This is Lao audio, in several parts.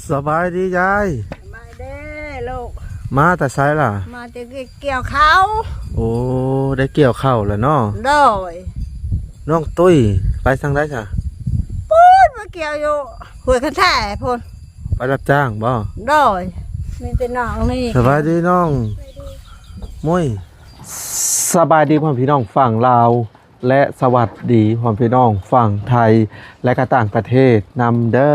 ສະບາຍດີຍາຍ. ສະບາຍເດີລູກ. ມາແຕ່ໃສລະ? ມາແຕ່ກ່ຽວເຂົ້າ. ໂອ້ ໄດ້ກ່ຽວເຂົ້າແລ້ວເນາະ. ໂດຍ. ນ້ອງຕຸ້ຍໄປທາງໃດຊະ? ພຸ້ນ ໄປກ່ຽວຢູ່ຫ້ວຍຄັນແທ້ພຸ້ນ. ໄປຮັບຈ້າງບໍ່? ໂດຍ. ມີແຕ່ນ້ອງນີ້. ສະບາຍດີນ້ອງມຸ້ຍ. ສະບາຍດີພໍ່ແມ່ພີ່ນ້ອງຝັ່ງລາວ ແລະ ສະຫວັດດີພໍ່ແມ່ພີ່ນ້ອງຝັ່ງໄທ ແລະ ກະຕ່າງປະເທດນຳເດີ.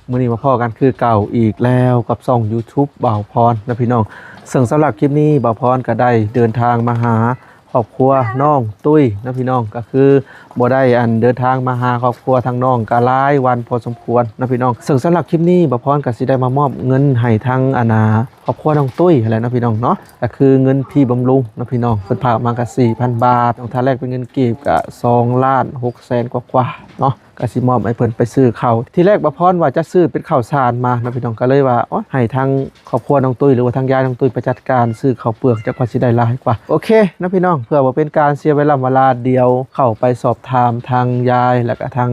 ມື້ນີ້ມາພໍ້ກັນຄືເກົ່າອີກແລ້ວກັບຊ່ອງ YouTube ບ່າວພອນນະພີ່ນ້ອງ. ເຊິ່ງສຳລັບຄລິບນີ້ບ່າວພອນກະໄດ້ເດີນທາງມາຫາຄອບຄົວນ້ອງຕຸ້ຍນະພີ່ນ້ອງ. ກະຄືບໍ່ໄດ້ ອັນ ເດີນທາງມາຫາຄອບຄົວທາງນ້ອງກະຫຼາຍວັນພໍສົມຄວນນະພີ່ນ້ອງ. ເຊິ່ງສຳລັບຄລິບນີ້ບ່າວພອນກະຊິໄດ້ມາມອບເງິນໃຫ້ທາງ ອັນ ນາ ຄອບຄົວນ້ອງຕຸ້ຍຫັ້ນແຫຼະເນາະພີ່ນ້ອງເນາະ. ກະຄືເງິນພີ່ບຳລຸງເນາະພີ່ນ້ອງ ເພິ່ນຝາກມາກະສີ່ພັນບາດເນາະ. ຖ້າແລກເປັນເງິນກີບກະສອງລ້ານຫົກແສນກວ່າໆເນາະ. ກະຊິມອບໃຫ້ເພິ່ນໄປຊື້ເຂົ້າ. ທີແລກບ່າວພອນວ່າຈະຊື້ເປັນເຂົ້າສານມາເນາະພີ່ນ້ອງ. ກະເລີຍວ່າ ໂອ້ຍ ໃຫ້ທາງຄອບຄົວນ້ອງຕຸ້ຍ ຫຼືວ່າທາງຍາຍນ້ອງຕຸ້ຍໄປຈັດການຊື້ເຂົ້າເປືອກ ຈັກວ່າຊິໄດ້ຫຼາຍກວ່າ. ໂອເຄເນາະພີ່ນ້ອງ ເພື່ອບໍ່ເປັນການເສຍເວລາເວລາ ດຽວເຂົ້າໄປສອບຖາມທາງຍາຍ ແລະກະທາງ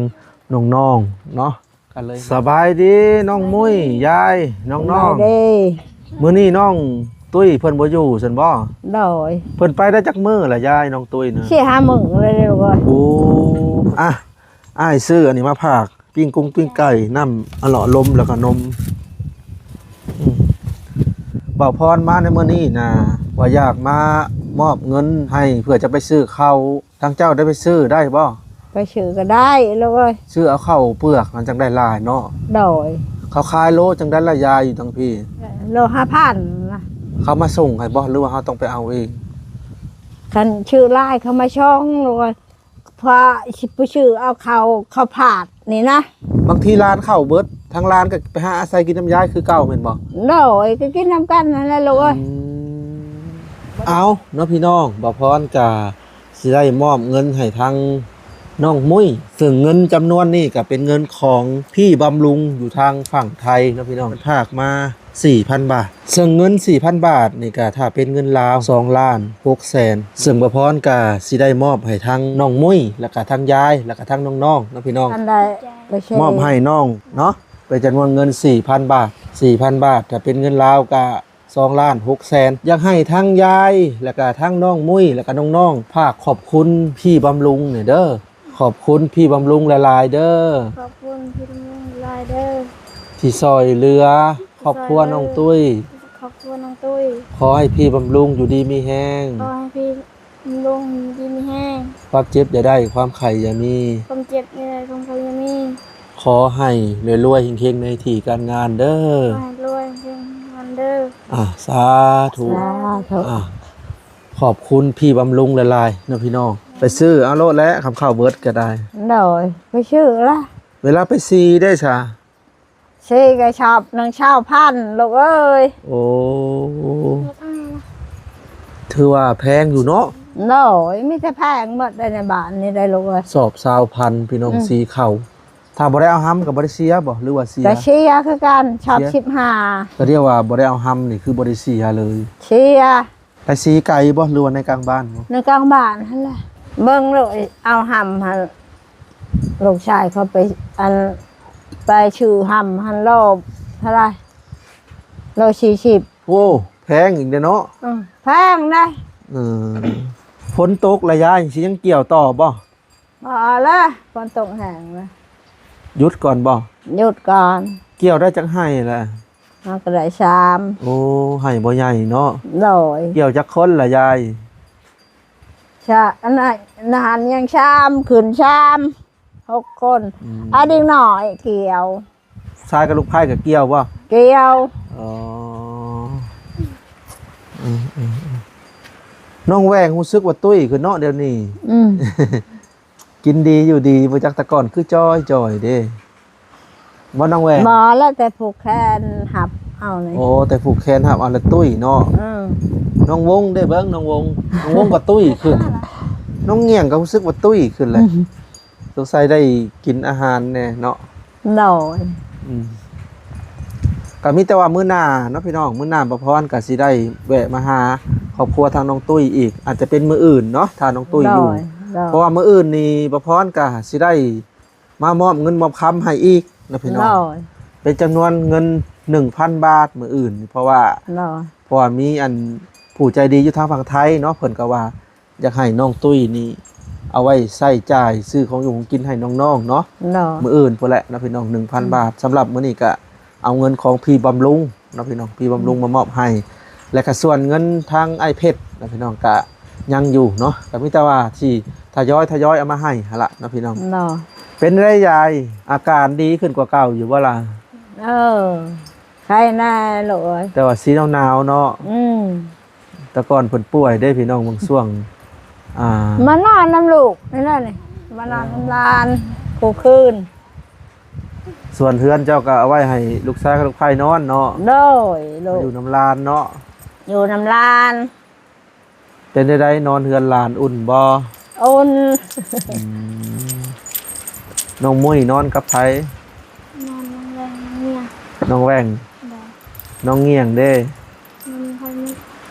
ນ້ອງໆເນາະ. ກັນເລີຍ. ສະບາຍດີນ້ອງມຸ້ຍ ຍາຍ ນ້ອງໆ. ສະບາຍດີ. ມື້ນີ້ນ້ອງຕຸ້ຍເພິ່ນບໍ່ຢູ່ຊັ້ນບໍ່? ໂດຍ. ເພິ່ນໄປໄດ້ຈັກມື້ລະຍາຍ ນ້ອງຕຸ້ຍນະ? ສີ່ຫ້າມື້ແລ້ວລູກເອີຍ. ໂອ້ ອ່ະ ອ້າຍຊື້ອັນນີ້ມາຝາກ ປີ້ງກຸ້ງປີ້ງໄກ່ ນ້ຳອະເລາະລົມ ແລ້ວກະນົມ. ອືມ ບ່າວພອນມາໃນມື້ນີ້ນະ ວ່າຢາກມາມອບເງິນໃຫ້ ເພື່ອຈະໄປຊື້ເຂົ້າ ທາງເຈົ້າໄດ້ໄປຊື້ໄດ້ບໍ່? ໄປຊື້ກະໄດ້ລູກເອີຍ. ຊື້ເອົາເຂົ້າເປືອກມັນຈັ່ງໄດ້ຫຼາຍເນາະ. ໂດຍ. ເຂົາຂາຍໂລຈັ່ງໃດລະຍາຍ ຢູ່ທາງພີ້? ໂລຫ້າພັນນະ. ເຂົາມາສົ່ງໃຫ້ບໍ່ ຫຼືວ່າເຮົາຕ້ອງໄປເອົາເອງ? ຄັນຊື້ຫຼາຍເຂົາມາສົ່ງລູກເອີຍ ເພາະຊິໄປຊື້ເອົາເຂົ້າ ເຂົ້າພາດນີ້ນະ. ບາງທີຮ້ານເຂົ້າເບິດ ທາງຮ້ານກະໄປຫາອາໄສກິນນຳຍາຍຄືເກົ່າແມ່ນບໍ່? ໂດຍ. ກະກິນນຳກັນຫັ້ນແຫຼະລູກເອີຍ. ອືມ ເອົາເນາະພີ່ນ້ອງ ບ່າວພອນກະ ຊິໄດ້ມອບເງິນໃຫ້ທາງນ້ອງມຸ້ຍ ເຊິ່ງເງິນຈຳນວນນີ້ກະເປັນເງິນຂອງພີ່ບຳລຸງຢູ່ທາງຝັ່ງໄທເນາະພີ່ນ້ອງ ເພິ່ນຝາກມາສີ່ພັນບາດ. ເຊິ່ງເງິນສີ່ພັນບາດນີ້ກະຖ້າເປັນເງິນລາວສອງລ້ານຫົກແສນ ເຊິ່ງບ່າວພອນກະຊິໄດ້ມອບໃຫ້ທາງນ້ອງມຸ້ຍ ແລະກະທາງຍາຍ ແລະກະທາງນ້ອງໆເນາະພີ່ນ້ອງ. ມອບໃຫ້ນ້ອງເນາະ ເປັນຈຳນວນເງິນສີ່ພັນບາດ. ສີ່ພັນບາດ ຖ້າເປັນເງິນລາວກະ ສອງລ້ານຫົກແສນ. ຢາກໃຫ້ທັງຍາຍ ແລະກະທັງນ້ອງມຸ້ຍ ແລະກະນ້ອງໆ ຝາກຂອບຄຸນພີ່ບຳລຸງແດ່ເດີ. ຂອບຄຸນພີ່ບຳລຸງຫຼາຍໆເດີ. ຂອບຄຸນພີ່ບຳລຸງຫຼາຍເດີ ທີ່ຊ່ອຍເຫຼືອຄອບຄົວນ້ອງຕຸ້ຍ. ຄອບຄົວນ້ອງຕຸ້ຍ. ຂໍໃຫ້ພີ່ບຳລຸງຢູ່ດີມີແຮງ. ຂໍໃຫ້ພີ່ ລຸງດີມີແຮງ. ຄວາມເຈັບຢ່າໄດ້ ຄວາມໄຂ້ຢ່າມີ. ຄວາມເຈັບຢ່າໄດ້ ຄວາມໄຂ້ຢ່າມີ. ຂໍໃຫ້ລວຍໆເຮັງໆໃນທີ່ການງານເດີ. ຂໍໃຫ້ລວຍເຮັງໆເດີ. ອ່າ ສາທຸ ສາທຸ. ອ່າ ຂອບຄຸນພີ່ບຳລຸງຫຼາຍໆເນາະພີ່ນ້ອງ. ໄປຊື້ເອົາໂລດແຫຼະ ຄຳເຂົ້າເບິດກະໄດ້. ໂດຍ. ໄປຊື້ລະ. ເວລາໄປຊີເດ້ຊະ? ຊີກະຊອບໜຶ່ງຊາວພັນລູກເອີຍ. ໂອ້ ຖືວ່າແພງຢູ່ເນາະ. ໂດຍ. ມີແຕ່ແພງໝົດໃນບ້ານນີ້ໄດ໋ລູກເອີຍ. ຊອບຊາວພັນພີ່ນ້ອງ. ອືມ ຊີເຂົ້າ. ຖ້າບໍ່ໄດ້ເອົາຮຳກະບໍ່ໄດ້ເສຍບໍ່ ຫຼືວ່າເສຍ? ກະເສຍຄືກັນ ຊອບສິບຫ້າ. ກະຮຽກວ່າບໍ່ໄດ້ເອົາຮຳນີ້ຄືບໍ່ໄດ້ເສຍເລີຍ. ເສຍ. ໄປຊີໄກບໍ່ ຫຼືວ່າໃນກາງບ້ານ? ໃນກາງບ້ານຫັ້ນແຫຼະ. ເບິ່ງລູກ ເອົາຮຳຫັ້ນ ລູກຊາຍເຂົາໄປ ອັນ ໄປຊື້ຮຳຫັ້ນ ໂລເທົ່າໃດ? ໂລສີ່ສິບ. ໂອ້ ແພງອີກເດ້ເນາະ. ອືມ ແພງເດ້. ເອີ ຝົນຕົກລະຍາຍ ຊິຍັງກ່ຽວຕໍ່ບໍ່? ພໍລະ ຝົນຕົກແຫ້ງລະ. ຢຸດກ່ອນບໍ່? ຢຸດກ່ອນ. ກ່ຽວໄດ້ຈັກໄຮ່ລະ? ເຮົາກະໄດ້ສາມ. ໂອ້ ໄຮ່ບໍ່ໃຫຍ່ເນາະ. ໂດຍ. ກ່ຽວຈັກຄົນລະຍາຍ? ຊະ ອັນນັ້ນ ນານຍັງສາມ ຂຶ້ນສາມ ຫົກຄົນ. ອືມ ອາ ເດັກນ້ອຍກ່ຽວ. ຊາຍກັບລູກໃພ້ກະກ່ຽວບໍ່? ກ່ຽວ. ອໍ ອືມ ອືມ ອືມ. ນ້ອງແຫວ່ງຮູ້ສຶກວ່າຕຸ້ຍຂຶ້ນເນາະດຽວນີ້. ອືມ ກິນດີຢູ່ດີ ບໍ່ຈັກແຕ່ກ່ອນຄືຈ່ອຍໆເດ້. ບໍ່ນ້ອງແຫວ່ງ? ບໍ່ ແລ້ວແຕ່ຜູກແຂນຮັບເອົານີ້. ໂອ້ ແຕ່ຜູກແຂນຮັບເອົາລະຕຸ້ຍເນາະ. ອືມ ນ້ອງວົງເດ້ ເບິ່ງນ້ອງວົງ ນ້ອງວົງກະຕຸ້ຍຂຶ້ນ. ນ້ອງຫຍັງກະຮູ້ສຶກວ່າຕຸ້ຍຂຶ້ນແຫຼະ. ອືມ ສົງໄສໄດ້ກິນອາຫານແດ່ເນາະ. ໂດຍ. ອືມ ກະມີແຕ່ວ່າມື້ໜ້າເນາະພີ່ນ້ອງ ມື້ໜ້າບ່າວພອນກະຊິໄດ້ແວະມາຫາຄອບຄົວທາງນ້ອງຕຸ້ຍອີກ ອາດຈະເປັນມື້ອື່ນເນາະ ຖ້ານ້ອງຕຸ້ຍຢູ່. ໂດຍ ໂດຍ. ເພາະວ່າມື້ອື່ນນີ້ບ່າວພອນກະຊິໄດ້ມາມອບເງິນມອບຄຳໃຫ້ອີກເນາະພີ່ນ້ອງ. ໂດຍ. ເປັນຈຳນວນເງິນໜຶ່ງພັນບາດມື້ອື່ນ ເພາະວ່າ ເນາະ ເພາະວ່າມີອັນຜູ້ໃຈດີຢູ່ທາງຝັ່ງໄທເນາະ ເພິ່ນກໍວ່າຢາກໃຫ້ນ້ອງຕຸ້ຍນີ້ເອົາໄວ້ໃຊ້ຈ່າຍຊື້ຂອງຢູ່ຂອງກິນໃຫ້ນ້ອງໆເນາະ ເນາະ ມື້ອື່ນພຸ້ນແຫຼະເນາະພີ່ນ້ອງ ໜຶ່ງພັນ ອືມ ບາດ. ສຳລັບມື້ນີ້ກໍເອົາເງິນຂອງພີ່ບຳລຸງເນາະພີ່ນ້ອງ ພີ່ບຳລຸງ ອືມ ມາມອບໃຫ້ ແລະກະສ່ວນເງິນທາງອ້າຍເພັດເນາະພີ່ນ້ອງ ກະຍັງຢູ່ເນາະ ກະມີແຕ່ວ່າຊິທະຍອຍ ທະຍອຍເອົາມາໃຫ້ຫັ້ນລະເນາະພີ່ນ້ອງ ເນາະ. ເປັນໃດຍາຍ ອາການດີຂຶ້ນກວ່າເກົ່າຢູ່ບໍ່ລະ? ເອີ ໄຄແນ່ລູກເອີຍ ແຕ່ວ່າຊິໜາວໆເນາະ ອືມ ແຕ່ກ່ອນເພິ່ນປ່ວຍເດ້ພີ່ນ້ອງ ບາງຊ່ວງ ອ່າ ມານອນນຳລູກນີ້ແຫຼະນີ້ ມານອນນຳຫຼານຄູ່ຄືນ. ສ່ວນເຮືອນເຈົ້າກໍເອົາໄວ້ໃຫ້ລູກຊາຍກັບລູກໃພ້ນອນເນາະ ໂດຍ ມາຢູ່ນຳຫຼານເນາະ ຢູ່ນຳຫຼານ. ເປັນຈັ່ງໃດນອນເຮືອນຫຼານອຸ່ນບໍ່? ອຸ່ນ ອືມ ນ້ອງມຸ້ຍນອນກັບໃຜ? ນອນນ້ອງແວ່ງ ນ້ອງເງຍ ນ້ອງແວ່ງ ໂດຍ ນ້ອງງຽງເດ້? ນອນນຳຂ້ອຍໝົດ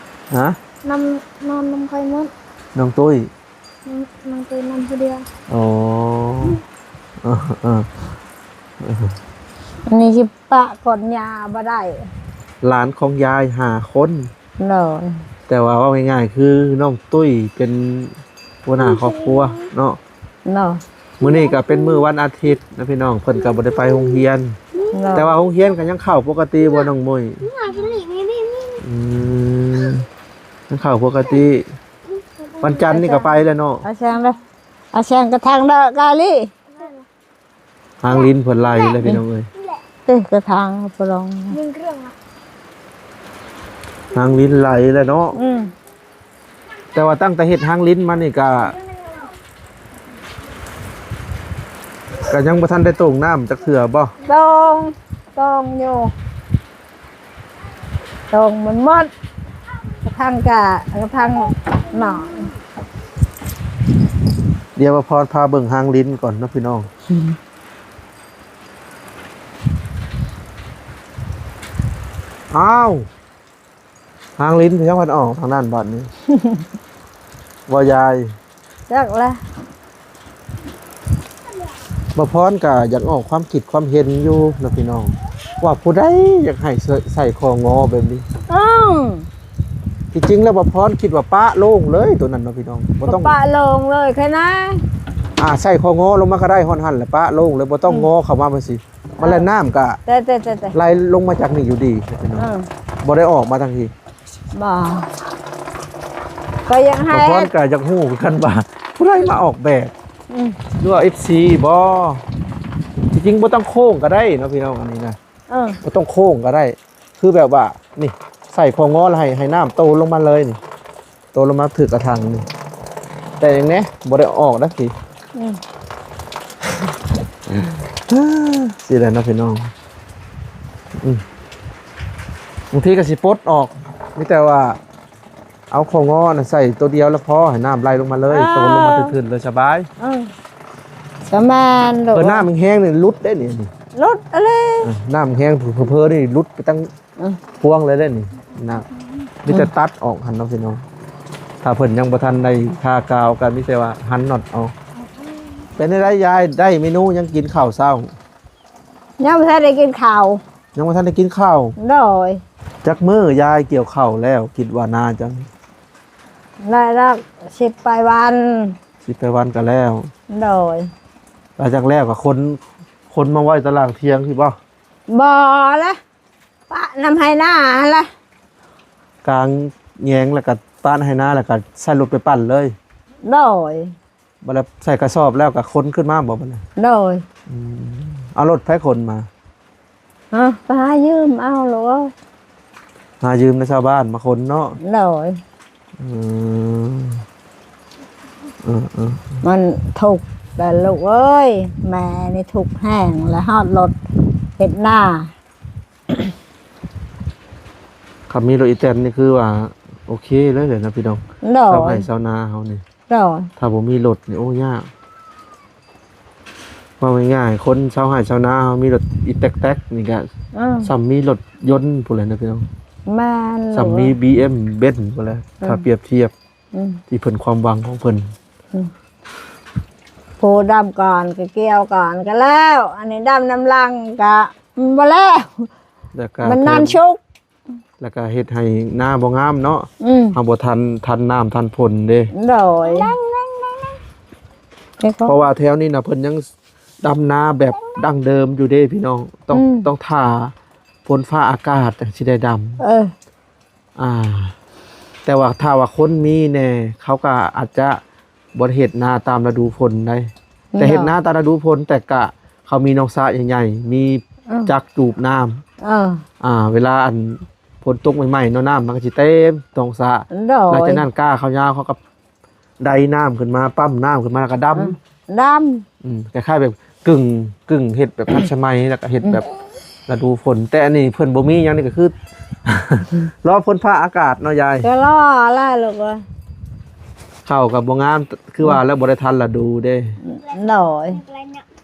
ຮະ? ນຳ ນອນນຳຂ້ອຍໝົດ ນ້ອງຕຸ້ຍ ນ້ອງ ນ້ອງຕຸ້ຍນອນຜູ້ດຽວ ອໍ ເອີ ເອີ ເອີ ອັນນີ້ຊິປະກ່ອນຍ່າບໍ່ໄດ້ ຫຼານຂອງຍາຍຫ້າຄົນ ໂດຍ ແຕ່ວ່າເວົ້າງ່າຍໆ ຄືນ້ອງຕຸ້ຍເປັນຫົວໜ້າຄອບຄົວເນາະ ເນາະ ມື້ນີ້ກໍເປັນມື້ວັນອາທິດນະພີ່ນ້ອງ ເພິ່ນກໍບໍ່ໄດ້ໄປໂຮງຮຽນ ເນາະ ແຕ່ວ່າໂຮງຮຽນກໍຍັງເຂົ້າປົກກະຕິບໍ່ນ້ອງມຸ້ຍ? ອືມ ຍັງເຂົ້າປົກກະຕິ ວັນຈັນນີ້ກໍໄປແລ້ວເນາະ ອາແຊງເດີ ອາແຊງກະທາງເດີກາລີ. ຫາງລິນເພິ່ນໄຫຼແລ້ວພີ່ນ້ອງເອີຍ ເອີ ກະທາງປະລອງ ຫາງລິນໄຫຼແລ້ວເນາະ ອືມ ແຕ່ວ່າຕັ້ງແຕ່ເຮັດຫາງລິນມານີ້ກະ ກະຍັງບໍ່ທັນໄດ້ໂຕ່ງນ້ຳຈັກເທື່ອບໍ່? ໂຕ່ງ ໂຕ່ງຢູ່. ຕົງມັນໝົດ ກະທັງກະ ກະທັງໜອງ. ດຽວວ່າພອນພາເບິ່ງຫາງລິນກ່ອນເນາະພີ່ນ້ອງ. ອ້າວ ຫາງລິນເພິ່ນຍັງພັດອອກທາງນັ້ນບາດນີ້ ບໍ່ຍາຍ? ຈັກລະ ບ່າວພອນກະຢາກອອກຄວາມຄິດຄວາມເຫັນຢູ່ເນາະພີ່ນ້ອງ ວ່າຜູ້ໃດຢາກໃຫ້ໃສ່ ໃສ່ຄໍງໍແບບນີ້. ເອີ ທີ່ຈິງແລ້ວບ່າວພອນຄິດວ່າປະໂລ່ງເລີຍໂຕນັ້ນເນາະພີ່ນ້ອງ ບໍ່ຕ້ອງປະໂລ່ງເລີຍ ແຄ່ນັ້ນ. ອ່າ ໃສ່ຄໍງໍລົງມາກໍໄດ້ ຮອດຫັ້ນແຫຼະປະໂລ່ງເລີຍ ບໍ່ຕ້ອງ ອືມ ງໍເຂົ້າມາຈັ່ງຊີ້. ມັນແຫຼະ ເອີ ນ້ຳກະ ແຕ່ ແຕ່ ແຕ່ ແຕ່ ໄຫຼລົງມາຈາກນີ້ຢູ່ດີພີ່ນ້ອງ ເອີ ບໍ່ໄດ້ອອກມາທາງພີ້. ບໍ່ ກໍຢາກໃຫ້ ບ່າວພອນກໍຢາກຮູ້ຄືກັນວ່າຜູ້ໃດມາອອກແບບ ອືມ ຫຼືວ່າເອັຟຊີບໍ? ທີ່ຈິງບໍ່ຕ້ອງໂຄ້ງກໍໄດ້ເນາະພີ່ນ້ອງ ອັນນີ້ນະ ເອີ ບໍ່ຕ້ອງໂຄ້ງກໍໄດ້ ຄືແບບວ່ານີ້ ໃສ່ຄໍງໍແລ້ວໃຫ້ ໃຫ້ນ້ຳໂຕລົງມາເລີຍນີ້ ໂຕລົງມາຖືກກະຖາງນີ້ ແຕ່ຫຍັງແດ່ ບໍ່ໄດ້ອອກນະພີ້. ອືມ ຊີ້ແຫຼະເນາະພີ່ນ້ອງ. ອືມ ບາງທີກໍຊິປົດອອກ ມີແຕ່ວ່າເອົາຄໍງໍນະໃສ່ໂຕດຽວແລ້ວພໍ ໃຫ້ນ້ຳໄຫຼລົງມາເລີຍ ເອີ ໂຕລົງມາຖືກໆເລີຍ ສະບາຍ. ເອີ ກະແມ່ນໂລດ ເອີ ນ້ຳແຮງໆນີ້ຫຼຸດເດ້ນີ້ ຫຼຸດອີ່ຫຼີ. ເອີ ນ້ຳແຮງເຜີໆນີ້ຫຼຸດໄປຕັ້ງ ອືມ ພວງເລີຍເດ້ນີ້ນະ ມີແຕ່ຕັດອອກຫັ້ນເນາະພີ່ນ້ອງ. ຖ້າເພິ່ນຍັງບໍ່ທັນໄດ້ທາກາວກໍມີແຕ່ວ່າຫັນນັອດເອົາ. ເປັນໃດຍາຍ ໄດ້ເມນູຫຍັງກິນເຂົ້າເຊົ້າ? ຍັງບໍ່ທັນໄດ້ກິນເຂົ້າ. ຍັງບໍ່ທັນໄດ້ກິນເຂົ້າ? ໂດຍ. ຈັກມື້ຍາຍກ່ຽວເຂົ້າແລ້ວ ຄິດວ່ານາເຈົ້າ? ໄດ້ລະ ສິບປາຍວັນ. ສິບປາຍວັນກໍແລ້ວ. ໂດຍ. ຫຼັງຈາກແລ້ວກໍຂົນ ຂົນມາໄວ້ຕາລ່າງຖຽງພີ້ບໍ? ບໍ່ລະ. ປະນຳໄຮ່ນາຫັ້ນລະ ກາງແຍງ ແລ້ວກະປະນຳໄຮ່ນາ ແລ້ວກະໃສ່ລົດໄປປັ່ນເລີຍ. ໂດຍ. ບັດລະໃສ່ກະສອບແລ້ວກະຂົນຂຶ້ນມາບໍບັດນີ້? ໂດຍ. ອືມ ເອົາລົດໃຜຂົນມາ? ຮະ ໄປຫາຢືມເອົາໂລດ. ຫາຢືມນຳຊາວບ້ານມາຂົນເນາະ? ໂດຍ. ອືມ ເອີໆ ມັນທຸກແຫຼະລູກເອີຍ ແມ່ນີ້ທຸກແຮງ ແລະຮອດລົດເຮັດນາ. ຄັນມີລົດອີແຕນນີ້ຄືວ່າໂອເຄເລີຍແຫຼະເນາະພີ່ນ້ອງ. ໂດຍ. ຊາວໄຮ່ຊາວນາເຮົານີ້. ໂດຍ. ຖ້າບໍ່ມີລົດນີ້ ໂອ້ ຍາກ. ເວົ້າງ່າຍໆ ຄົນຊາວໄຮ່ຊາວນາເຮົາມີລົດອີແຕັກໆນີ້ກະ ເອີ ສ່ຳມີລົດຍົນພຸ້ນແຫຼະເນາະພີ່ນ້ອງ. ແມ່ນ. ສ່ຳມີ ບີເອັມ ເບັນພຸ້ນແຫຼະ ເອີ ຖ້າປຽບທຽບ ອືມ ທີ່ເພິ່ນ ຄວາມຫວັງຂອງເພິ່ນ. ອືມ ຜູ້ດຳກ່ອນກໍກ່ຽວກ່ອນກໍແລ້ວ ອັນນີ້ດຳນຳຫຼັງກໍ ບໍ່ແລ້ວ ແລ້ວກໍມັນນານຊຸກ ແລ້ວກໍເຮັດໃຫ້ນາບໍ່ງາມເນາະ ອືມ ເຮົາບໍ່ທັນ ທັນນ້ຳທັນຝົນເດ້ ໂດຍ ເພາະວ່າແຖວນີ້ນະ ເພິ່ນຍັງດຳນາແບບດັ້ງເດີມຢູ່ເດ້ພີ່ນ້ອງ ຕ້ອງ ອືມ ຕ້ອງຖ້າຝົນຟ້າອາກາດຈັ່ງຊິໄດ້ດຳ ເອີ ອ່າ ແຕ່ວ່າຖ້າວ່າຄົນມີແດ່ ເຂົາກໍອາດຈະບໍ່ໄດ້ເຮັດນາຕາມລະດູຝົນໃດ ແຕ່ເຮັດນາຕາມລະດູຝົນ ແຕ່ກະເຂົາມີໜອງສະໃຫຍ່ໆ ມີ ເອີ ຈັກສູບນ້ຳ ເອີ ອ່າ ເວລາອັນຝົນຕົກໃໝ່ໆເນາະ ນ້ຳມັນກໍຊິເຕັມໜອງສະ ໂດຍ ຫຼັງຈາກນັ້ນກ້າເຂົາຍາວ ເຂົາກໍໄດນ້ຳຂຶ້ນມາ ປ້ຳນ້ຳຂຶ້ນມາ ແລ້ວກໍດຳ ເອີ ດຳ ອືມ ຄ້າຍໆແບບ ກຶ່ງ ກຶ່ງເຮັດແບບທັນສະໄໝ ແລ້ວກໍເຮັດແບບ ອືມ ລະດູຝົນ ແຕ່ອັນນີ້ເພິ່ນບໍ່ມີຫຍັງ ນີ້ກໍຄື ລໍຝົນຟ້າອາກາດເນາະຍາຍ ກໍລໍແລ້ວລູກເອີຍ ເຂົ້າກໍບໍ່ງາມ ຄືວ່າແລ້ວ ອືມ ບໍ່ໄດ້ທັນລະດູເດ້ ໂດຍ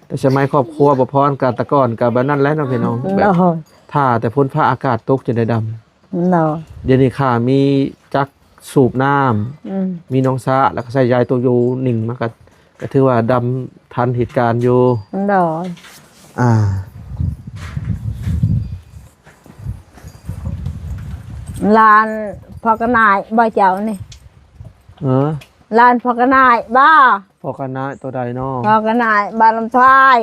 ແຕ່ສະໄໝຄອບຄົວບໍ່ພອນ ກໍແຕ່ກ່ອນກໍແບບນັ້ນແຫຼະເນາະພີ່ນ້ອງ ແບບ ໂດຍ ຖ້າແຕ່ຝົນຟ້າອາກາດຕົກຈຶ່ງໄດ້ດຳ ໂດຍ ດຽວນີ້ຂ້າມີຈັກສູບນ້ຳ ອືມ ມີໜອງສະ ແລ້ວກໍໃຊ້ຢາໂຕໂຢໜິ່ງ ມັນກໍ ກໍຖືວ່າດຳທັນເຫດການຢູ່ ໂດຍ ອ່າ ຫຼານພໍ່ກະນາຍບໍ່ເຈົ້ານີ້ ເອີ ຫຼານພໍ່ກະນາຍບໍ່ ພໍ່ກະນາຍໂຕໃດເນາະ ພໍ່ກະນາຍບ້ານລຳທາຍ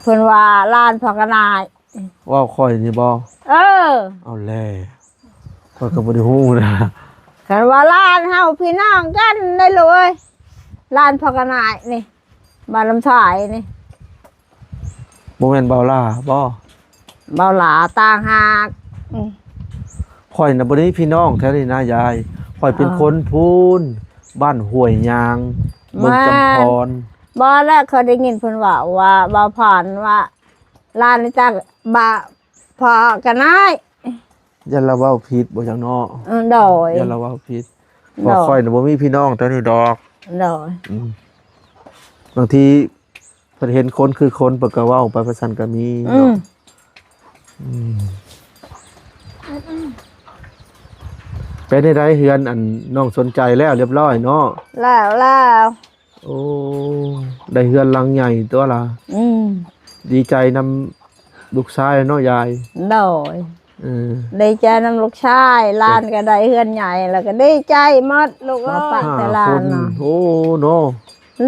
ເພິ່ນວ່າຫຼານພໍ່ກະນາຍ ເວົ້າຂ້ອຍນີ້ບໍ່ ເອີ ເອົາແລ້ວ ຂ້ອຍກໍບໍ່ໄດ້ຮູ້ນະ ຄັນວ່າຫຼານເຮົາພີ່ນ້ອງກັນໄດ໋ລູກເອີຍ ຫຼານພໍ່ກະນາຍນີ້ ບ້ານລຳທາຍນີ້ ບໍ່ແມ່ນບ່າວຫຼ້າບໍ່ ບ່າວຫຼ້າຕ່າງຫາກ ອືມ ຂ້ອຍນະບໍ່ໄດ້ມີພີ່ນ້ອງແຖວນີ້ນະຍາຍ ຂ້ອຍເປັນ ອ່າ ຄົນພຸ້ນ ບ້ານຫ້ວຍຍາງ ເມືອງຈຳພອນ ບໍ່ແລ້ວ ຂ້ອຍໄດ້ຍິນເພິ່ນເວົ້າວ່າ ບ່າວພອນວ່າ ຫຼານຈາກບ້ານພໍ່ກະນາຍ ຢ້ານລາວເວົ້າຜິດບໍ່ຈັກເນາະ ເອີ ໂດຍ ຢ້ານລາວເວົ້າຜິດ ໂດຍ ເພາະຂ້ອຍນະບໍ່ມີພີ່ນ້ອງແຖວນີ້ດອກ ໂດຍ ອືມ ບາງທີເພິ່ນເຫັນຄົນຄືຄົນ ເພິ່ນກໍເວົ້າໄປວ່າຊັ້ນກໍມີ ອືມ ເນາະ ອືມ ເປັນໃດເຮືອນອັນນ້ອງສົນໃຈແລ້ວລຽບຮ້ອຍເນາະ ແລ້ວ ແລ້ວ ໂອ້ ໄດ້ເຮືອນຫຼັງໃຫຍ່ຕົວລະ ອືມ ດີໃຈນຳລູກຊາຍເນາະຍາຍ ໂດຍ ເອີ ດີໃຈນຳລູກຊາຍ ຫຼານກໍໄດ້ເຮືອນໃຫຍ່ ແລ້ວກໍດີໃຈໝົດລູກເອີຍ ປະແຕ່ຫຼານນະ ໂອ້ ເນາະ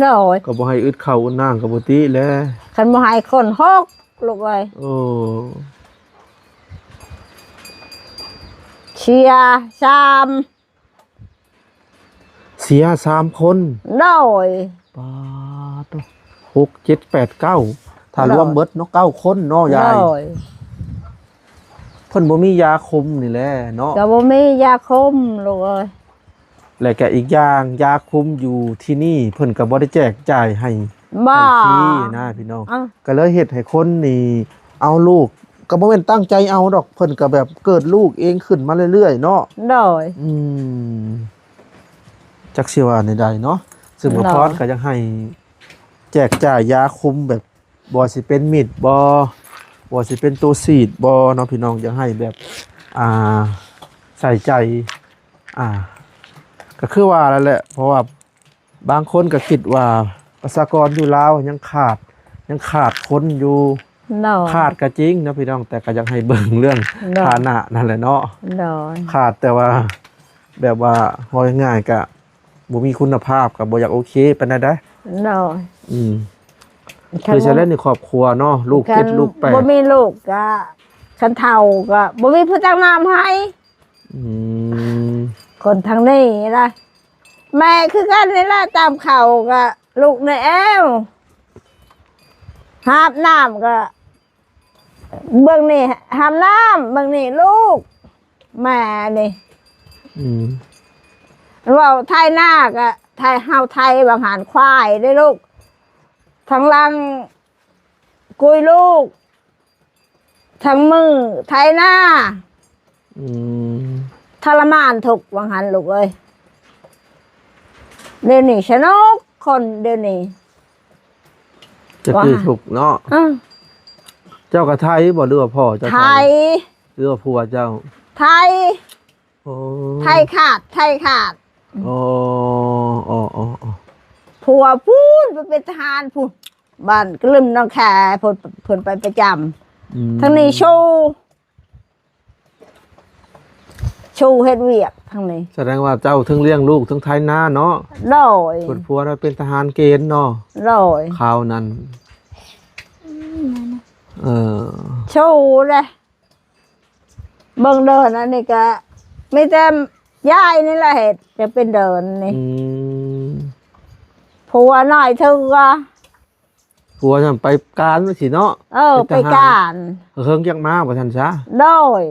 ໂດຍ ກໍບໍ່ໃຫ້ອຶດເຂົ້າອຶດນ້ຳກໍບໍ່ຕິແຫຼະ ຄັນບໍ່ໃຫ້ຄົນຫົກລູກເອີຍ ໂອ້ ເສຍສາມ ເສຍສາມຄົນ ໂດຍ ປາດໂທ້ ຫົກ ເຈັດ ແປດ ເກົ້າ ຖ້າລວມເບິດເນາະ ເກົ້າຄົນເນາະຍາຍ ໂດຍ ເພິ່ນບໍ່ມີຢາຄຸມນີ້ແຫຼະເນາະ ກໍບໍ່ມີຢາຄຸມລູກເອີຍ ແລະກະອີກຢ່າງຢາຄຸມຢູ່ທີ່ນີ້ເພິ່ນກໍບໍ່ໄດ້ແຈກຈ່າຍໃຫ້ ບໍ່ ໃຫ້ຟຣີນະພີ່ນ້ອງ ອ່າ ກໍເລີຍເຮັດໃຫ້ຄົນນີ້ເອົາລູກ ກໍບໍ່ແມ່ນຕັ້ງໃຈເອົາດອກ ເພິ່ນກໍແບບເກີດລູກເອງຂຶ້ນມາເລື້ອຍໆເນາະ ໂດຍ ອືມ ຈັກຊິວ່າແນວໃດເນາະ ຊຶ່ງ ໂດຍ ບ່າວພອນກໍຢາກໃຫ້ແຈກຈ່າຍຢາຄຸມແບບ ບໍ່ວ່າຊິເປັນມິດບໍ່ ບໍ່ວ່າຊິເປັນໂຕສີດບໍ່ເນາະ ພີ່ນ້ອງ ຢາກໃຫ້ແບບ ອ່າ ໃສ່ໃຈ ອ່າ ກໍຄືວ່ານັ້ນແຫຼະ ເພາະວ່າ ບາງຄົນກໍຄິດວ່າປະຊາກອນຢູ່ລາວຍັງຂາດ ຍັງຂາດຄົນຢູ່ ໂດຍ ຂາດກໍຈິງເນາະພີ່ນ້ອງ ແຕ່ກໍຢາກໃຫ້ເບິ່ງເລື່ອງ ໂດຍ ຖານະນັ້ນແຫຼະເນາະ ໂດຍ ຂາດແຕ່ວ່າ ແບບວ່າເວົ້າງ່າຍໆ ກໍບໍ່ມີຄຸນນະພາບ ກໍບໍ່ຢາກໂອເຄປານໃດເດ້ ໂດຍ ອືມ ຄືຊັ້ນແຫຼະໃນຄອບຄົວເນາະ ລູກເຈັດລູກແປດ ບໍ່ມີລູກກໍ ຄັນເຖົ້າກໍບໍ່ມີຜູ້ຕັກນ້ຳໃຫ້ ອືມ ຄົນທາງນີ້ລະ ແມ່ຄືກັນນີ້ລະ ຕຳເຂົ້າກໍລູກໃນແອວ ຫາບນ້ຳກໍເບິ່ງນີ້ ຫາບນ້ຳເບິ່ງນີ້ລູກ ແມ່ນີ້ ອືມ ເວົ້າໄຖນາກໍໄຖ ເຮົາໄຖບາງຫັນຄວາຍເດ້ລູກ ທາງຫຼັງ ກຸຍລູກ ທັງມື້ໄຖນາ ອືມ ທໍລະມານທຸກວ່າງຫັ້ນລູກເອີຍ ດຽວນີ້ສະໜຸກຄົນດຽວນີ້ ແຕ່ກີ້ທຸກເນາະ ເອີ ເຈົ້າກໍໄຖບໍ່ ຫຼືວ່າພໍ່ເຈົ້າໄຖ ໄຖ ຫຼືວ່າຜົວເຈົ້າ ໄຖ ໂອ້ ໄຖຂາດ ໄຖຂາດ ໂອ້ ອໍ ອໍ ອໍ ຜົວພຸ້ນໄປເປັນທະຫານພຸ້ນ ບ້ານກະລຶມໜອງແຄ ເພິ່ນ ເພິ່ນໄປປະຈຳ. ອືມ ທາງນີ້ຊູ່ ຊູ່ເຮັດວຽກທາງນີ້. ສະແດງວ່າເຈົ້າເທິງລ້ຽງລູກເທິງໄຖນາເນາະ. ໂດຍ. ເພິ່ນຜົວເປັນທະຫານເກນເນາະ. ໂດຍ. ຄາວນັ້ນ ເອີ ຊູ່ເດ້. ເບິ່ງເດີນອັນນີ້ກະມີແຕ່ຍາຍນີ້ລະເຮັດ ຈະເປັນເດີນນີ້. ອືມ ຜົວນ້ອຍເທື່ອ ຜົວນຳໄປການວ່າຊີ້ເນາະ. ເອີ ໄປການ. ເຮີງຈັກມາວ່າຊັ້ນຊະ. ໂດຍ.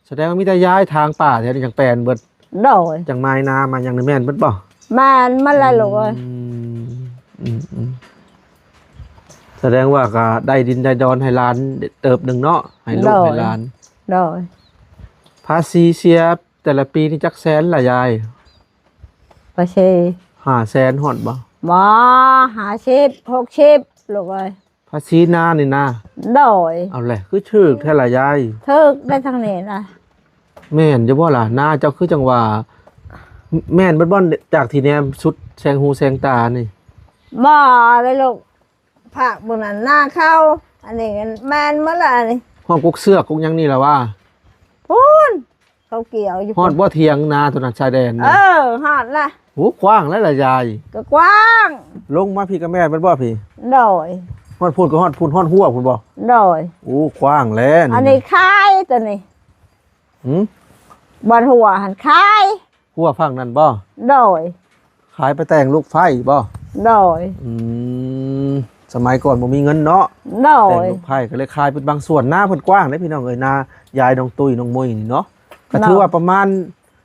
ສະແດງວ່າມີແຕ່ຢາຍທາງປ່າແຖວນີ້ຈັ່ງແປນເບິດ. ໂດຍ. ຈັ່ງມາຍນາມາຫຍັງນີ້ແມ່ນເບິດບໍ່? ແມ່ນໝົດແລ້ວລູກເອີຍ. ອືມ ອືມ ສະແດງວ່າກໍໄດ້ດິນໄດ້ດອນໃຫ້ຫຼານເຕີບໜຶ່ງເນາະ ໃຫ້ລູກໃຫ້ຫຼານ. ໂດຍ. ພາສີເສຍແຕ່ລະປີນີ້ຈັກແສນລະຍາຍ? ພາສີ ຫ້າແສນຮອດບໍ່? ບໍ່ ຫ້າສິບ ຫົກສິບ ລູກເອີຍ. ພາສີນານີ້ນະ? ໂດຍ. ເອົາແຫຼະ ຄືຖືກແທ້ລະຍາຍ? ຖືກໄດ້ທາງນີ້ນະ. ແມ່ນຢູ່ບໍ່ລະ? ນາເຈົ້າຄືຈັ່ງວ່າ ແມ່ນເບິດບໍ່ ຈາກທີ່ແນມສຸດແສງຫູແສງຕານີ້? ບໍ່ເລີຍລູກ ພາກບຶງນັ້ນນາເຂົາ ອັນນີ້ແມ່ນໝົດລະ ອັນນີ້. ຮອດກົກເຊືອກກົກຫຍັງນີ້ລະວ່າ? ພຸ້ນ ເຂົາກ່ຽວຢູ່. ຮອດບໍ່ຖຽງນາຕົວນັ້ນຊາຍແດນນະ? ເອີ ຮອດລະ. ໂອ້ ກວ້າງຫຼາຍລະຍາຍ. ກໍກວ້າງ. ລົງມາພີ້ກໍແມ່ນແມ່ນບໍ່ພີ້? ໂດຍ. ຮອດພຸ້ນກໍຮອດພຸ້ນ ຮອດຮົ້ວພຸ້ນບໍ່? ໂດຍ. ໂອ້ ກວ້າງແຫຼະ ອັນນີ້ຂາຍຕົວນີ້. ຫື? ບ່ອນຮົ້ວຫັ້ນຂາຍ. ຮົ້ວຝັ່ງນັ້ນບໍ່? ໂດຍ. ຂາຍໄປແຕ່ງລູກໃພ້ບໍ່? ໂດຍ. ອືມ ສະໄໝກ່ອນບໍ່ມີເງິນເນາະ. ໂດຍ. ແຕ່ງລູກໃພ້ກໍເລີຍຂາຍເປັນບາງສ່ວນ. ນາເພິ່ນກວ້າງເດ້ພີ່ນ້ອງເອີຍ ນາຍາຍນ້ອງຕຸ້ຍນ້ອງມຸ້ຍນີ້ເນາະ ກໍຖືວ່າປະມານ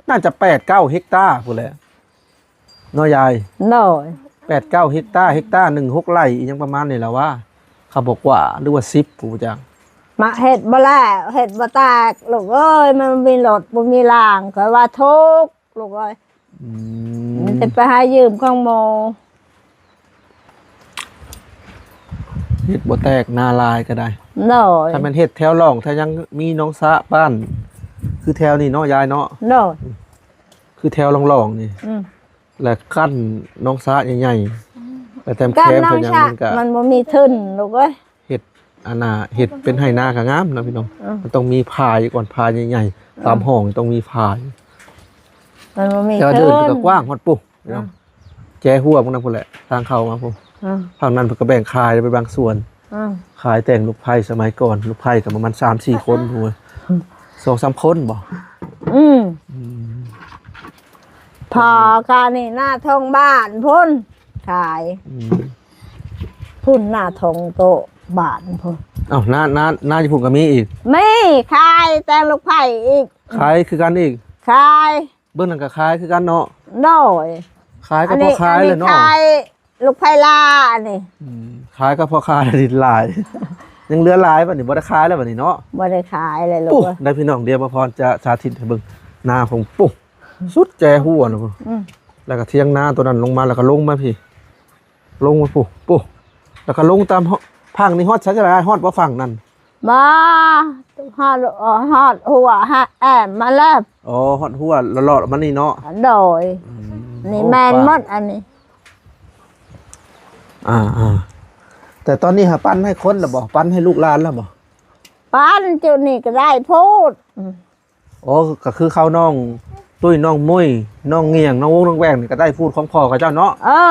ໜ້າຈະແປດເກົ້າເຮັກຕາພຸ້ນແຫຼະເນາະຍາຍ? ໂດຍ. ແປດເກົ້າເຮັກຕາ ເຮັກຕາໜຶ່ງ ຫົກໄຮ່ ອີ່ຫຍັງປະມານນີ້ລະວ່າ ຄັນບໍ່ກວ່າ ຫຼືວ່າສິບ ຜູ້ຈັກ. ມາເຮັດບໍ່ແລ້ວ ເຮັດບໍ່ແຕກລູກເອີຍ ມັນບໍ່ມີລົດບໍ່ມີລາງ ຂ້ອຍວ່າທຸກ ລູກເອີຍ. ອືມ ມັນຈະໄປຫາຢືມຂອງໝູ່ ເຮັດບໍ່ແຕກ ນາຫຼາຍກໍໄດ້. ໂດຍ. ຖ້າແມ່ນເຮັດແຖວລ່ອງ ຖ້າຍັງມີໜອງສະບ້ານ ຄືແຖວນີ້ເນາະຍາຍເນາະ. ໂດຍ. ຄືແຖວລ່ອງໆນີ້ ອືມ ແລະ ກັ້ນໜອງສະໃຫຍ່ໆ ອືມ ແລະ ແຖມແຄມ ກັນໜອງສະ ມັນກະ ມັນບໍ່ມີທຶນລູກເອີຍ. ເຮັດອັນນ່າ ເຮັດເປັນໄຮ່ນາກໍງາມນະພີ່ນ້ອງ. ອືມ ມັນຕ້ອງມີຝາຍກ່ອນ ຝາຍໃຫຍ່ໆ ອືມ ຕາມຫ້ອງຕ້ອງມີຝາຍ. ມັນບໍ່ມີ ແຕ່ວ່າເດີນກໍກວ້າງຮອດປຸ້ນພີ່ນ້ອງ. ອືມ ແຈຮົ້ວພວກນັ້ນພຸ້ນແຫຼະ ທາງເຂົ້າມາພຸ້ນ. ອືມ ທາງນັ້ນເພິ່ນກໍແບ່ງຂາຍໄປບາງສ່ວນ. ອືມ ຂາຍແຕ່ງລູກໃພ້ສະໄໝກ່ອນ ລູກໃພ້ກໍປະມານສາມສີ່ຄົນພຸ້ນ. ອືມ ສອງສາມຄົນບໍ່? ອືມ ອືມ ພໍການີ້ໜ້າທົ່ງບ້ານພຸ້ນ ຂາຍ. ອືມ ພຸ້ນໜ້າທົ່ງໂຕະບ້ານພຸ້ນ. ເອົ້າ ນາ ນາ ນາຢູ່ພຸ້ນກໍມີອີກ? ມີ ຂາຍແຕ່ງລູກໃພ້ອີກ. ຂາຍຄືກັນອີກ? ຂາຍ. ເບິ່ງນັ້ນກໍຂາຍຄືກັນເນາະ? ໂດຍ. ຂາຍກໍພໍຂາຍແຫຼະເນາະ ອັນນີ້ຂາຍລູກໃພ້ລາອັນນີ້. ອືມ ຂາຍກໍພໍຂາຍ ດິນຫຼາຍ ຍັງເຫຼືອຫຼາຍບັດນີ້ ບໍ່ໄດ້ຂາຍແລ້ວບັດນີ້ເນາະ? ບໍ່ໄດ້ຂາຍແລ້ວລູກເອີຍ. ໄດ້ພີ່ນ້ອງ ດຽວບ່າວພອນຈະສາທິດໃຫ້ເບິ່ງ ນາຂອງປຸ້ນ ສຸດແຈຮົ້ວນະພຸ້ນ. ອືມ ແລ້ວກໍຖຽງນາຕົວນັ້ນລົງມາ ແລ້ວກໍລົງມາພີ້ ລົງມາພຸ້ນ ປຸ້ນ ແລ້ວກໍລົງຕາມ ພັງນີ້ຮອດໃສລະຍາຍ? ຮອດບໍ່ຝັ່ງນັ້ນ? ບໍ່ ຮອດ ຮອດຮົ້ວ ຮອດແອ້ມມາແລ້ວ. ອໍ ຮອດຮົ້ວລອດໆມານີ້ເນາະ? ໂດຍ. ອືມ ນີ້ ໂອ້ ແມ່ນໝົດອັນນີ້. ອ່າໆ ແຕ່ຕອນນີ້ຫາປັນໃຫ້ຄົນລະບໍ່? ປັນໃຫ້ລູກຫຼານລະບໍ່? ປັນຈຸດນີ້ກໍໄດ້ພຸ້ນ. ອໍ ກໍຄືເຂົ້ານ້ອງຕຸ້ຍ ນ້ອງມຸ້ຍ ນ້ອງງຽງ ນ້ອງວົງ ນ້ອງແຫວ່ງນີ້ ກໍໄດ້ພູດຂອງພໍ່ເຂົາເຈົ້າເນາະ? ເອີ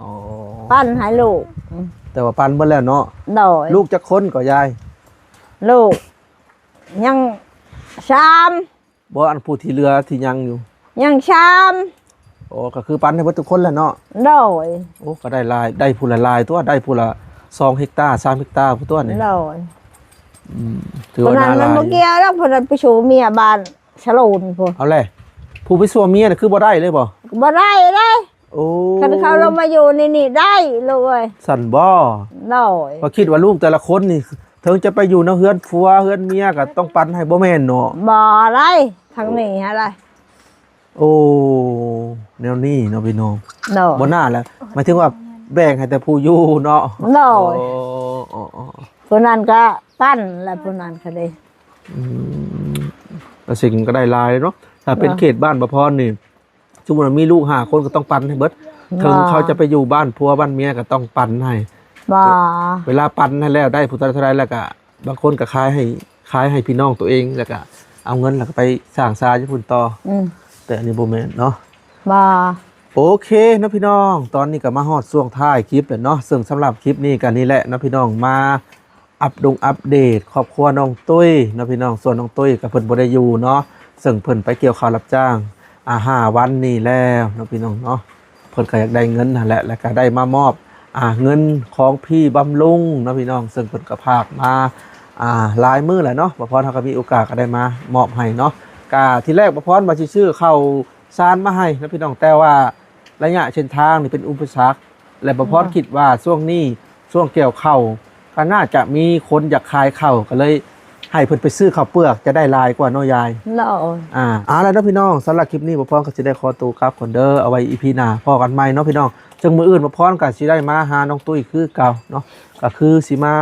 ອໍ ປັນໃຫ້ລູກ. ອືມ ແຕ່ວ່າປັນເບິດແລ້ວເນາະ? ໂດຍ. ລູກຈັກຄົນກໍຍາຍ? ລູກຍັງສາມ. ບໍ່ ອັນຜູ້ທີ່ເຫຼືອທີ່ຍັງຢູ່? ຍັງສາມ. ໂອ້ ກໍຄືປັນໃຫ້ເບິດທຸກຄົນແຫຼະເນາະ? ໂດຍ. ໂອ້ ກໍໄດ້ຫຼາຍ ໄດ້ຜູ້ລະຫຼາຍຕົວະ ໄດ້ຜູ້ລະສອງເຮັກຕາ ສາມເຮັກຕາພຸ້ນຕົວະນີ້. ໂດຍ. ອືມ ຖືວ່ານາຫຼາຍ. ຜູ້ນັ້ນມັນບໍ່ກ່ຽວດອກ ຜູ້ນັ້ນໄປສູ່ເມຍບ້ານສະໂລນພຸ້ນ. ເອົາແຫຼະ ຜູ້ໄປສູ່ເມຍນະຄືບໍ່ໄດ້ເລີຍບໍ່? ບໍ່ໄດ້ເດ້. ໂອ້ ຄັນເຂົາລົງມາຢູ່ໃນນີ້ໄດ້ລູກເອີຍ. ຊັ້ນບໍ່? ໂດຍ. ຂ້ອຍຄິດວ່າລູກແຕ່ລະຄົນນີ້ ເຖິງຈະໄປຢູ່ນຳເຮືອນຜົວເຮືອນເມຍກໍຕ້ອງປັນໃຫ້ ບໍ່ແມ່ນເນາະ? ບໍ່ໄດ້ ທາງນີ້ຫັ້ນລະ. ໂອ້ ແນວນີ້ເນາະພີ່ນ້ອງ. ໂດຍ. ບໍ່ໜ້າແຫຼະ ໝາຍເຖິງວ່າແບ່ງໃຫ້ແຕ່ຜູ້ຢູ່ເນາະ? ໂດຍ. ໂອ້ ໂອ້ ໂອ້ ຜູ້ນັ້ນກໍປັນແຫຼະ ຜູ້ນັ້ນກໍໄດ້. ອືມ ແຕ່ສິ່ງກໍໄດ້ຫຼາຍເນາະ ຖ້າເປັນເຂດບ້ານບ່າວພອນນີ້ ສົມມຸດວ່າມີລູກຫ້າຄົນກໍຕ້ອງປັນໃຫ້ເບິດ. ເຖິງເຂົາຈະໄປຢູ່ບ້ານຜົວບ້ານເມຍກໍຕ້ອງປັນໃຫ້. ບໍ່ ເວລາປັນຫັ້ນແລ້ວ ໄດ້ຜູ້ເທົ່າໃດເທົ່າໃດ ແລ້ວກະບາງຄົນກະຂາຍໃຫ້ ຂາຍໃຫ້ພີ່ນ້ອງໂຕເອງ ແລ້ວກະເອົາເງິນ ແລ້ວກະໄປສ້າງຊາຢູ່ພຸ້ນຕໍ່. ອືມ ແຕ່ອັນນີ້ບໍ່ແມ່ນເນາະ. ບໍ່ ໂອເຄເນາະພີ່ນ້ອງ ຕອນນີ້ກະມາຮອດຊ່ວງທ້າຍຄລິບແລ້ວເນາະ. ເຊິ່ງສຳລັບຄລິບນີ້ກະນີ້ແຫຼະເນາະພີ່ນ້ອງ ມາອັບດົງອັບເດດຄອບຄົວນ້ອງຕຸ້ຍເນາະພີ່ນ້ອງ. ສ່ວນນ້ອງຕຸ້ຍກະເພິ່ນບໍ່ໄດ້ຢູ່ເນາະ ເຊິ່ງເພິ່ນໄປກ່ຽວເຂົ້າຮັບຈ້າງ ອ່າ ຫ້າວັນນີ້ແລ້ວເນາະພີ່ນ້ອງເນາະ. ເພິ່ນກະຢາກໄດ້ເງິນຫັ້ນແຫຼະ ແລ້ວກະໄດ້ມາມອບ ອ່າ ເງິນຂອງພີ່ບຳລຸງເນາະພີ່ນ້ອງ ເຊິ່ງເພິ່ນກະຝາກມາ ອ່າ ຫຼາຍມື້ແລ້ວເນາະ. ບ່າວພອນເຮົາກະມີໂອກາດກະໄດ້ມາມອບໃຫ້ເນາະ. ກະທີແລກບ່າວພອນວ່າຊິຊື້ເຂົ້າສານມາໃຫ້ເນາະພີ່ນ້ອງ ແຕ່ວ່າໄລຍະເສັ້ນທາງນີ້ເປັນອຸປະສັກ ແລະ ບ່າວພອນ ອືມ ຄິດວ່າຊ່ວງນີ້ ຊ່ວງກ່ຽວເຂົ້າ ກະໜ້າຈະມີຄົນຢາກຂາຍເຂົ້າ ກະເລີຍໃຫ້ເພິ່ນໄປຊື້ເຂົ້າເປືອກ ຈະໄດ້ຫຼາຍກວ່າເນາະຍາຍ. ໂດຍ ອ່າ ເອົາລະເນາະພີ່ນ້ອງ ສຳລັບຄລິບນີ້ບ່າວພອນກະຊິໄດ້ຂໍໂຕກັບກ່ອນເດີ ເອົາໄວ້ອີພີໜ້າພໍ້ກັນໃໝ່ເນາະພີ່ນ້ອງ. ເຊິ່ງມື້ອື່ນບ່າວພອນກະຊິໄດ້ມາຫານ້ອງຕຸ້ຍຄືເກົ່າເນາະ ກະຄືຊິມາ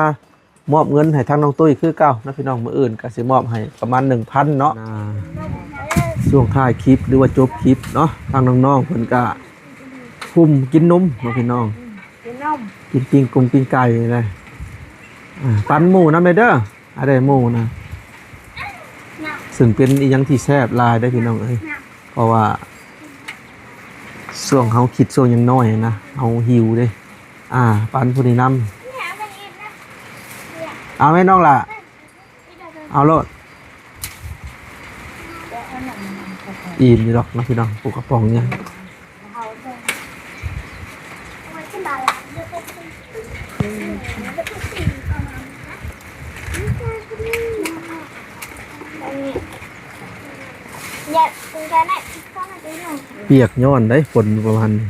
ມອບເງິນໃຫ້ທາງນ້ອງຕຸ້ຍຄືເກົ່າເນາະພີ່ນ້ອງ. ມື້ອື່ນກະຊິມອບໃຫ້ປະມານໜຶ່ງພັນເນາະ. ອ່າ ຊ່ວງທ້າຍຄລິບ ຫຼືວ່າຈົບຄລິບເນາະ ທາງນ້ອງໆເພິ່ນກະຄຸມກິນນົມເນາະພີ່ນ້ອງ ກິນນົມ ກິນປີ້ງກົງປີ້ງໄກ່ນີ້ແຫຼະ. ອ່າ ປັນໝູນຳແດ່ເດີ ອາ ໄດ້ໝູນະ ເຊິ່ງເປັນອີ່ຫຍັງທີ່ແຊບຫຼາຍເດ້ພີ່ນ້ອງເອີຍ. ເພາະວ່າຊ່ວງເຮົາຄິດ ຊ່ວງຍັງນ້ອຍນະ ເຮົາຫິວເດ້. ອ່າ ປັນຜູ້ນີ້ນຳ ເອົາແມ່ນ້ອງຫຼ້າ ເອົາໂລດ ອີ່ມຢູ່ດອກເນາະພີ່ນ້ອງ ປູກກະປ໋ອງນີ້. ປຽກຍ້ອນໄດ໋ ຝົນປະມານນີ້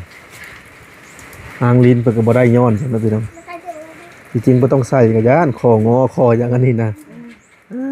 ທາງລີນເພິ່ນກະບໍ່ໄດ້ຍ້ອນຊັ້ນເນາະພີ່ນ້ອງ. ທີ່ຈິງບໍ່ຕ້ອງໃສ່ກະຢ້ານ ຂໍ້ງໍ ຂໍ້ຫຍັງອັນນີ້ນະ. ເອີ